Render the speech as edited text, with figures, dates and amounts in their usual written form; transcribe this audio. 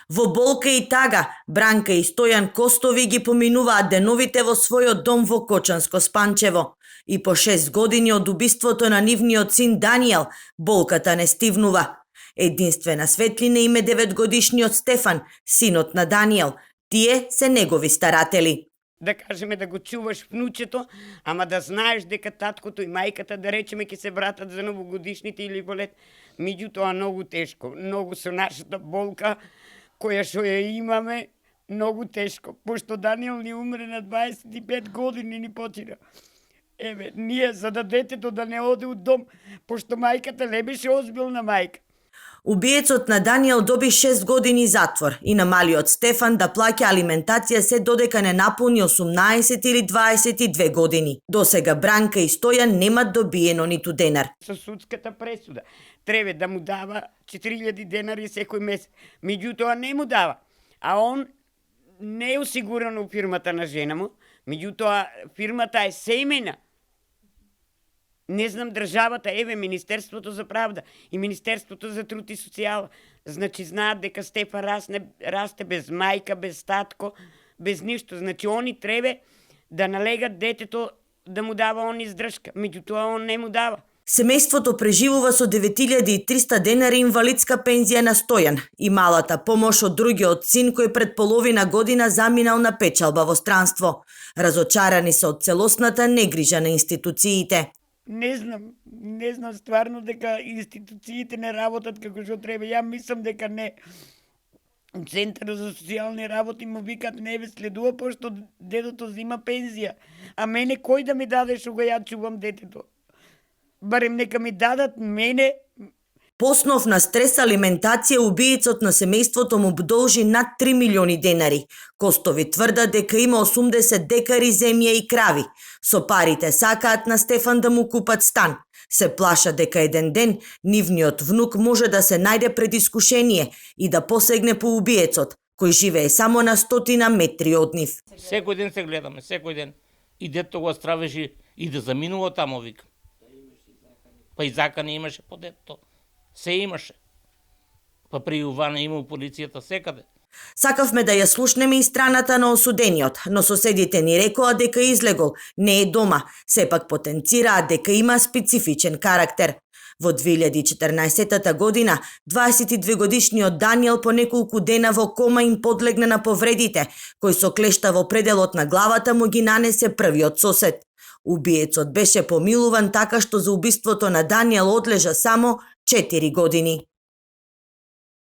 Во болка и тага, Бранка и Стојан Костови ги поминуваат деновите во својот дом во Кочанско Спанчево. И по 6 години од убиството на нивниот син Даниел, болката не стивнува. Единствена светлина им е 9-годишниот Стефан, синот на Даниел. Тие се негови старатели. Да кажеме да го чуваш внучето, ама да знаеш дека таткото и мајката, да речеме, ќе се вратат за новогодишните или болет. Меѓутоа многу тешко, многу со нашата болка која што ја имаме, многу тешко, пошто Даниел ни умре на 25 години, ни почина. Еве, ние за да детето да не оде од дом, пошто мајката не беше озбилна мајка. Убиецот на Даниел доби 6 години затвор и на малиот Стефан да плаќа алиментација се додека не наполни 18 или 22 години. Досега Бранка и Стојан немат добиено ниту денар. Со судската пресуда требе да му дава 4000 денари секој месец. Меѓутоа не му дава. А он не е осигуран у фирмата на жена му, меѓутоа фирмата е семејна. Не знам државата, еве Министерството за правда и Министерството за труд и социјала. Значи знаат дека Стефан расте без мајка, без татко, без ништо. Значи они требе да налегат детето да му дава он издржка. Меѓутоа он не му дава. Семејството преживува со 9300 денари инвалидска пензија на Стојан и малата помош од другиот син кој пред половина година заминал на печалба во странство. Разочарани се од целосната негрижа на институциите. Не знам стварно дека институциите не работат како што треба. Ја мислам дека не. Центарот за социјални работи му викат не ве следува пошто детето зима пензија. А мене кој да ми даде што го ја чувам детето? Барем нека ми дадат мене. По основ на стрес алиментација, убиецот на семејството му должи над 3 милиони денари. Костови тврдат дека има 80 декари земја и крави. Со парите сакаат на Стефан да му купат стан. Се плашат дека еден ден нивниот внук може да се најде пред искушение и да посегне по убиецот, кој живее само на 100 метри од нив. Секој ден се гледаме, секој ден. И дето го стравеше и да заминува тамо, вика. Па и закани имаше по детето. Се имаше. Па при Јована има полицијата секаде. Сакавме да ја слушнеме и страната на осудениот, но соседите ни рекоа дека излегол, не е дома, сепак потенцираат дека има специфичен карактер. Во 2014 година, 22-годишниот Даниел по неколку дена во кома им подлегна на повредите, кој со клешта во пределот на главата му ги нанесе првиот сосед. Убиецот беше помилуван така што за убиството на Даниел одлежа само 4 години.